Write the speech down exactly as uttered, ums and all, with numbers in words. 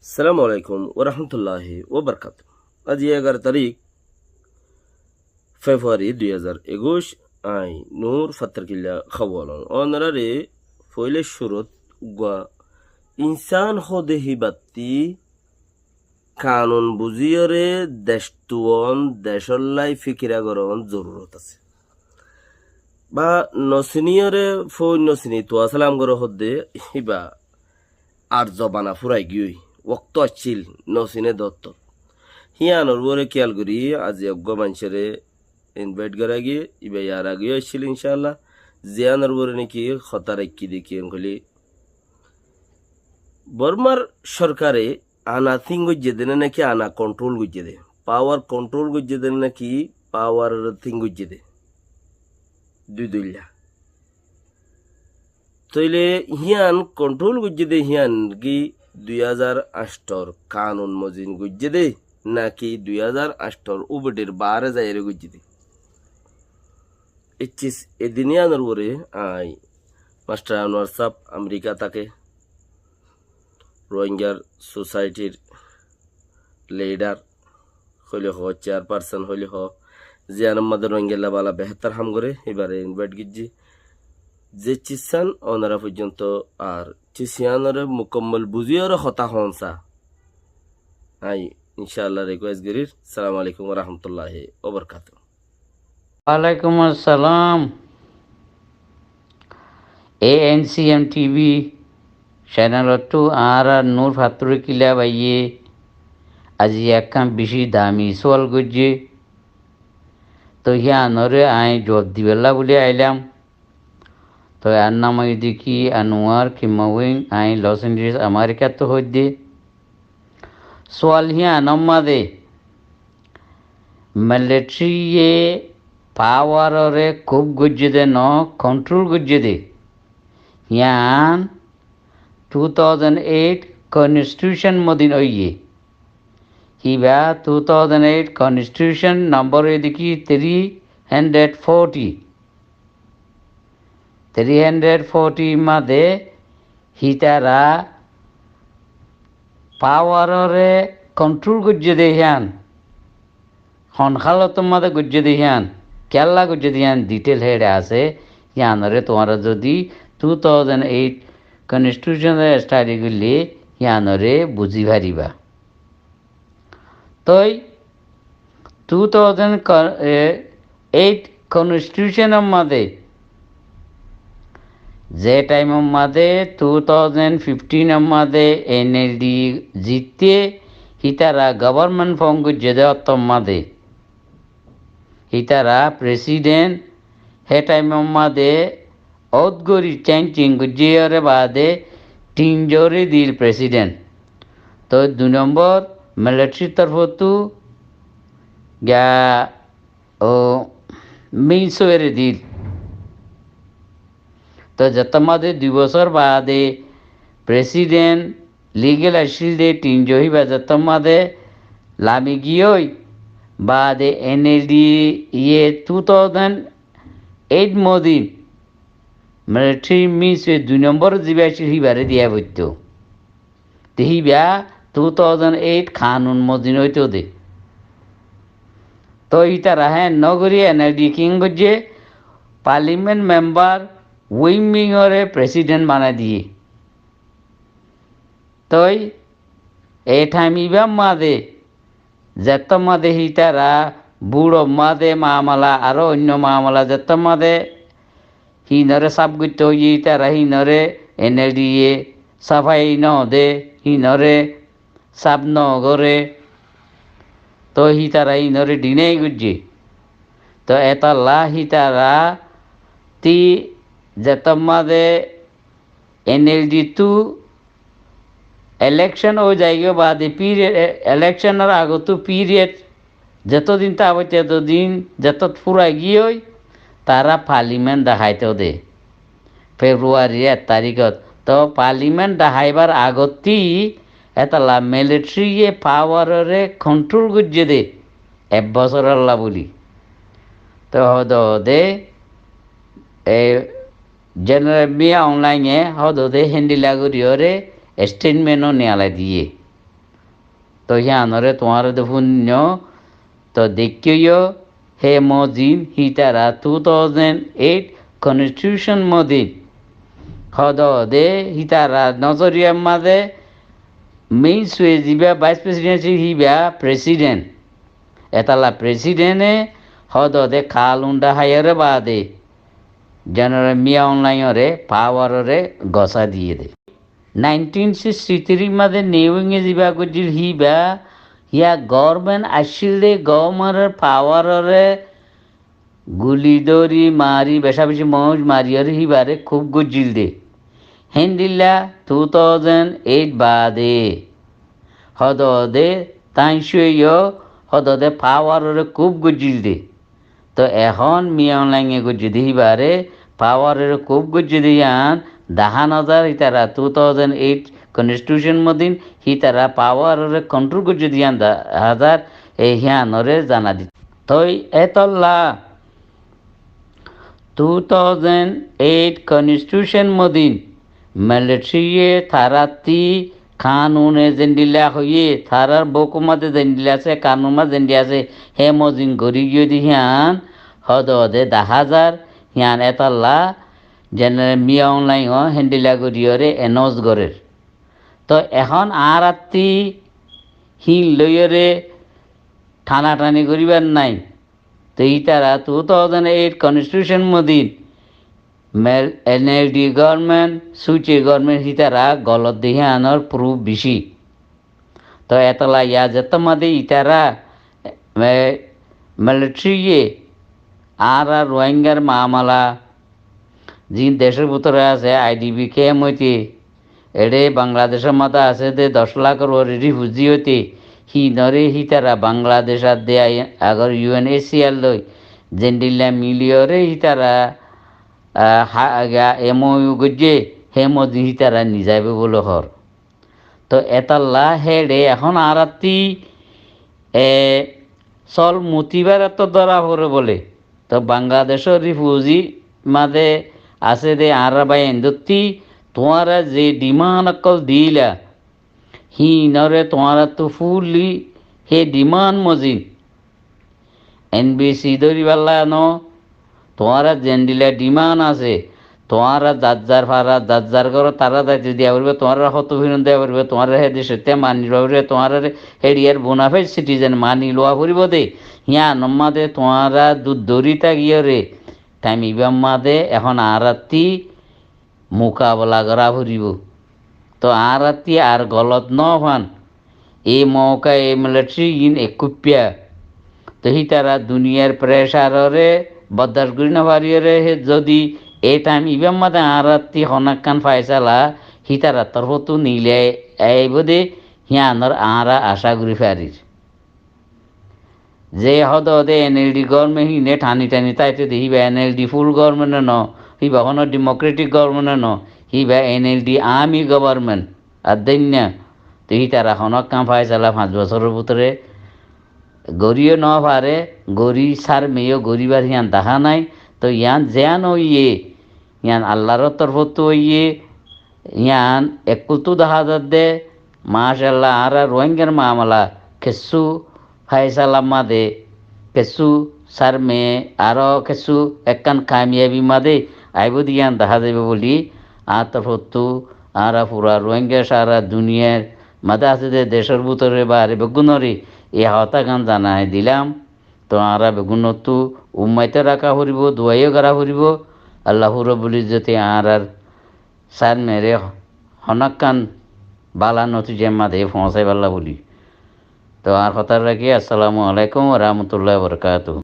Assalamu alaikum warahmatulláhi wabarakátuhu. Aijja egaró tarík Februari dui házar ekuic, añí Nur Fattarkilla hoór. Ónoraré foóila cúrut uggúa insán hodé híbattí kanun buzíyoré dectú on, decóllai fíkira gorón zorurot asé. Ba nosiníyoré foóin nosini tuwa salam goró hoddé híba ar zobana furai giyói, wokto accíl, nosiné dóttor. Híanor uore kiyal gorí aijja eggúa maincóre invait gorá giyé, íba yar ageyó accíl incálla, ziyánor uore néki hotá raikkí dé kiyólla hoilé, Bormar sorkare ana thing goijjé dé né náki ana kontrol goijjé dé, pawar kontrol goijjé dé né náki pawar thing goijjé dé, dui dóilla. Tóile hían kontrol goijjé dé hían ki dui házar añctor kanun mozin goijjé dé náki dui házar añctor ubedir baáre zaiyóre goijjé dé? Iccis edin yíanor uore añí Mastar Anuar sáb Amerika táke, Rohingyar sosaitir lidar hoilé hoó, cearparson hoilé hoó, ziyánor mazé Rohingyalla bála behétor ham goré, híbaré invait goijjí. Ze ciccán ónora foijjonto ar ciccánoré mukammol buzíyoré hotá hoón saá, añí incálla rikuwes gorír. Assalamu alaikum warahmatulláhi wabarakátuhu. Walaikum assalam. E N C M T V cenelottu añárar Nur Fattarkilla báiye aijja ekkán bicí dami suwal goijjé. Toi híanoré añí juwab dibálla buli ailám. Toi añár nam óilde ki Anuar Kimawing, añí Los Angeles, Amerikattu hoóidde. Suwal híanor mazé militariye pawaroré kub goijjé dé noó, kontrol goijjé dé. Hían two thousand eight konstitiucon mozin óiye. Híba two thousand eight konstitiucon nombor óilde ki three hundred forty. Three hundred forty mazé hítara pawaroré kontrol goijjé dé hían. Hon hálotor mazé goijjé dé hían, kiyólla goijjé dé hían ditel héçe asé. Híanoré tuáñra zodi two thousand eight konstitiuconor stadi goillé híanoré buzí faribá. Toi two thousand eight konstitiuconor mazé, ze thaimor mazé two thousand fifteen or mazé N L D zitté, hítara gobornment form goijjé dé ottór mazé. Hítara president, hé thaimor mazé óut gorí chenjing goijjé, yóre baade tinzoré dil president. Toi dui nombor militarir torfóttu giya ó Minsoré dil. Toi zettór mazé dui bosór baade president ligal accíl dé tinzo híba zettór mazé lami giyói, baade N L D ye two thousand eight mozin militari Minsoré dui nombor zibá accíl híbaré diya foitto. Te híba two thousand eight kanun mozin óito dé. Toi ítara hé nogorí N L D king goijjé, parliament member Win Myint oré president banai diyé. Toi e thaim ibár mazé zettór mazé hítara búçor mazé mamala aró oinno mamala zettór mazé híinoré sáf goittó hoiyé, ítara híinoré N L D ye sáfai nodé, híinoré sáf nogoré, toi hítara híinoré dhinai goijjé. Toi etolla hítara ti zettór mazé N L D ttu elekcon ói zaigói baade piriyod, e-, elekconor agottú piriyod zetodin táke, zetodin, zetót furai giyói, tará parliament daháito dé. Februarir ek tarikót. Toi parliament daháibar agottí etolla militariye pawaroré kontrol goijjé dé ek bosórolla buli. Toi hoóde, e, Jeneral Min Aung Hlaing e hoóde héndilla gorí yóre statement ó niyalai diyé. Toi híanoré tuáñra de fúinno, to deikkó yó, hé mozin hítara two thousand eight constitution mozin. Hodó de hítara nozoriyar mazé main suwe zibá vice president híba president. Etalla president e hodó de kalun dahaiyoré baade General Min Aung Hlaing ore power ore gosá diyé de. Nineteen sixty three mazé Ne Win e zibá goijjíl híba, híya government accíl de, government or power ore guli dóri mari, beca beci mouc mari ore híbare kúp goijjíl de. Héndilla two thousand eight baade hodó de Thain Shwe yó hodó de power ore kúp goijjíl de. To ehón Min Aung Hlaing e goijjé de híbare, power ore kúp goijjé de yían dahá no zar, hítara two thousand eight constitution mozin hítara power ore control goijjé de yían dahá zar, e híanoré zana di. Toi etolla two thousand eight constitution mozin military ye tarattí kanune zendilla hoiyé, tarar book mazé zendilla asé, kanun mazé zendilla asé, hé mozin gorí giyé de hían hodó de dahá zar, hían etolla General Min Aung Hlaing o héndilla goríyore announce gorér. To ehón añárattí hín loiyore thanatani goríbar nái. To ítara two thousand eight constitution mozin mel-, N L D government, Suu Kyi government hítara golot de híanor proof beci. To etolla yá zettót mazé ítara, e, military ye añára Rohingyar mamala zin decór bútore asé, I D P camp óite, eçé Bangladecór mazé asé de doc lakór uore refugee óite, híinoré hítara Bangladec adde ai-, agor U N H C R loi zendilla miliyore hítara, ah, ha-, aga M O U goijjé, hé mozin hítara nizaibó buli hoór. To etolla héçe ehón añárattí, e, sol mutibar ettót dóra foré bóle. To Bangladecór refugee mazé asé de añárar báiyaindótti, tuáñra ze demand ókkol dila, híinoré tuáñrattú fulli hé demand mozin N B C dóribolla no, tuáñrar zendilla demand asé, tuáñra zar zar fara, zar zar górot tará zaito diya foribó, tuáñrare hoto firon diya foribó, tuáñrare hé decótte mani lowa foribó, tuáñrare héçiyar bona fide citizen mani lowa foribó de. Híyanor mazé tuáñra dur dóri tákiyore, thaim ibár mazé ehón añárattí mukabela gorá foribó. To añárattí ar golot no fan. E mouka e military gin ekkúffa. To hítara duniyar pressure ore bordac gorí no fariyore, hé zodi e thaim ibár mazé añárattí honókkan faisala hítarar torfóttu nilai aibó de, híyanor añára acá gorí farir. Ze hodó de N L D government híne thani thani táito de, híba N L D full government no, híba honó democratic government no, híba N L D army government. Ar deinna, to hítara honókkan faisala fañs bosóror bútore goríyo no fare, gorí sármeyó goríbar híyan dahá nái. To yían zeán óiye, yían Allar torfóttu óiye, yían ekkultú dahá zadde. Macallah, añára Rohingyar mamala kessú faisalar mazé, kessú sárme, aró kessú ekkán kamiyabir mazé aibó de yían dahá zaibó buli añár torfóttu añára fura Rohingya sára duniyar mazé asé de decór bútore baáre beggúnoré e hotágan zanai dilam. To añára beggúnottú ummait raká foribó, duwaiyo gorá foribó. Allahu Rabbul Izzote añárar sármere honókkan bála notijar mazé foóñsaibálla buli. To añár hotá rakí, Assalamu Alaikum wa Rahmatullahi wa Barakatuhu.